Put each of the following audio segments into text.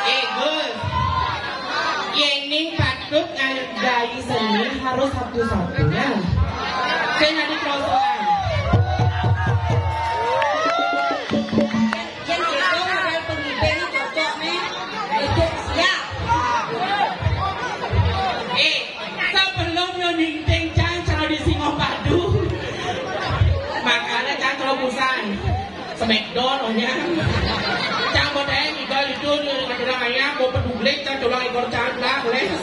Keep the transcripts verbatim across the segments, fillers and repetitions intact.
Eh, Gus. Yén ning patut ngargai seni harus satu-satunya. Sing adi kerosokan. Yén kita modal pengibing cocok nih. Itu siap. Eh, sebelum yo ningting cang cara di singong padu. Makanya cang terobosan. Smackdown, oh nya. Cang bodeng, igal itu, tulang ayam, mau peduglik, cang tulang ekor cang, lah, les.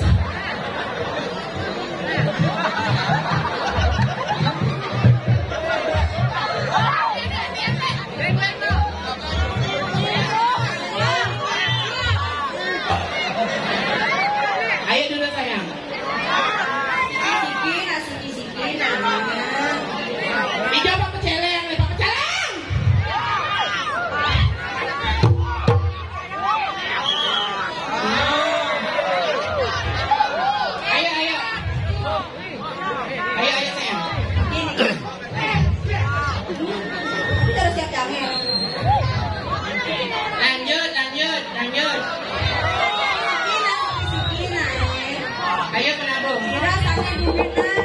Ayo dulu, sayang. Siki-siki, nah, siki-siki, nah. Ijo apa peceleng, apa peceleng? Ayo, ayo. Ayo, ayo, sayang. Terus siap damai. Lanjut, lanjut, lanjut. Ayo, kenapa? Rasanya duit, nah.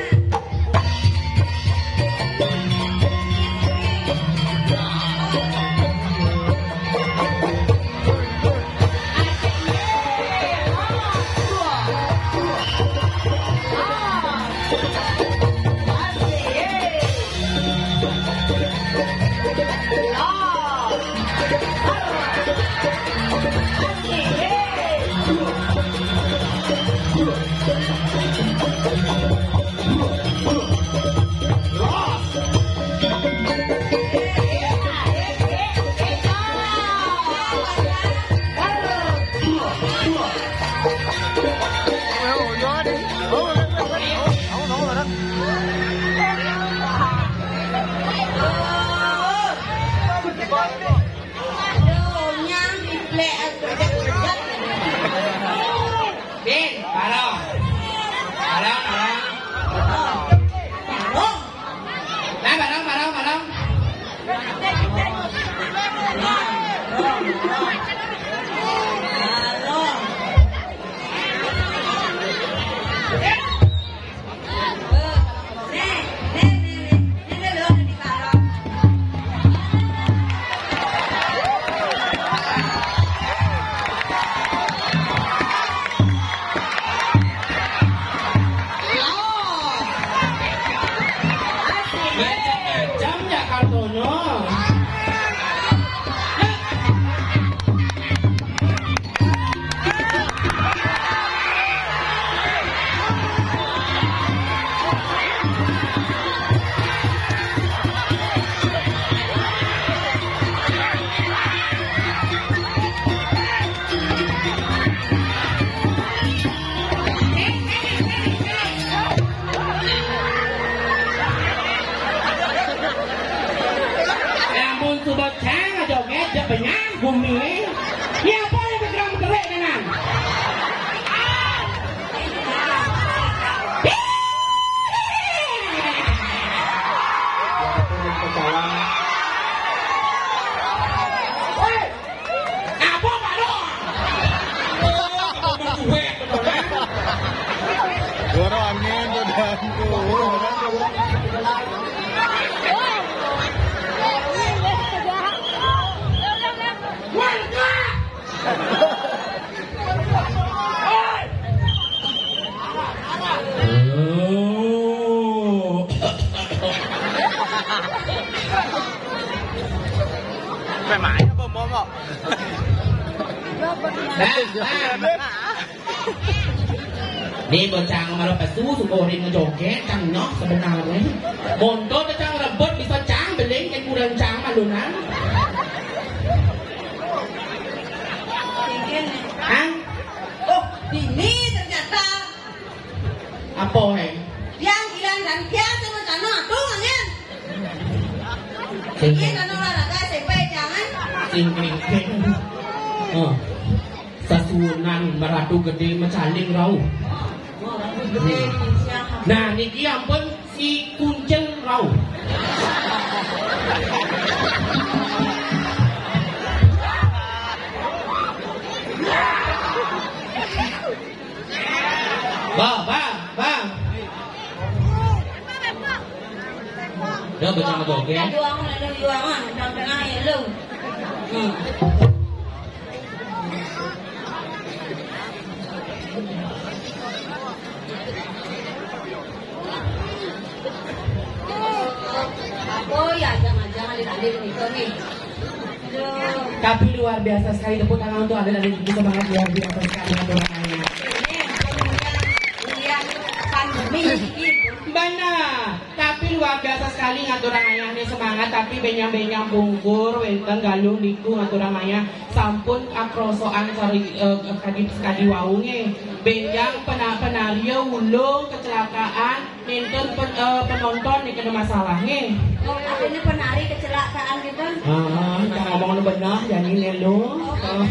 Ngono. Ampun, suba cang joget, ja benyang gumi. Nyapa yang bergerak bergerak tenan? Woi, apa Pak Dok? Goro angin tuh dan tuh. Memang apa, Momo? Nah, nah. Ni bocah malu pesu, suku rin ngejoget, cang nyoh sebenarnya. Monto cang rebut, bisa cang beling, kan kurang cang malunan. Hah? Oh, ini ternyata. Apa, hei? Yang hilang dan yang sama sana, tuh, angin. Sing ini kan olahraga S M P, jangan. Sing kringking. Oh. Sasuunan maratu gedé macaling rauh. Nah, niki ampun si kuncel rauh. Bang, bang, bang. Udah, bocah joget. Juang, lu juang, ah, juang tengah ya lu. Hmm. Oh ya, jangan-jangan adik-adik itu nih. Tapi luar biasa sekali, tepuk tangan untuk adik-adik itu, semangat luar biasa sekali, aturannyané. Benar, tapi luar biasa sekali ngaturannyané, semangat, tapi bénjang-bénjang pungkur wénten Galuh niku ngaturannyané sampun akrosoan kari, eh, kadi, kadi wau nggih. Bénjang pena-, penaria ulung kecelakaan. Nénten pen-, eh, penonton nih kena masalah nih. Oh, artinya penari kecelakaan gitu. Ah, kita ngomong benar, jadi nelo. Oh.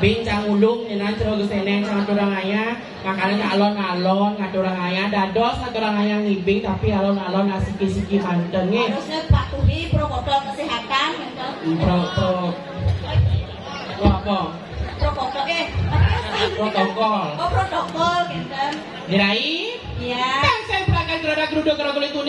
Bincang ulung, nyenan, terus seneng, sangat kurang ayah. Makanya alon-alon, ngaturang ayah, dados ngaturang ayah ngibing, tapi alon-alon asiki-siki manten nih. Harusnya patuhi protokol kesehatan gitu. Pro, pro, pro apa? Protokol, eh, apa ya? Protokol. Oh, protokol gitu. Dirai? Iya. Kan saya perakan gerada geruda gerogol itu nih.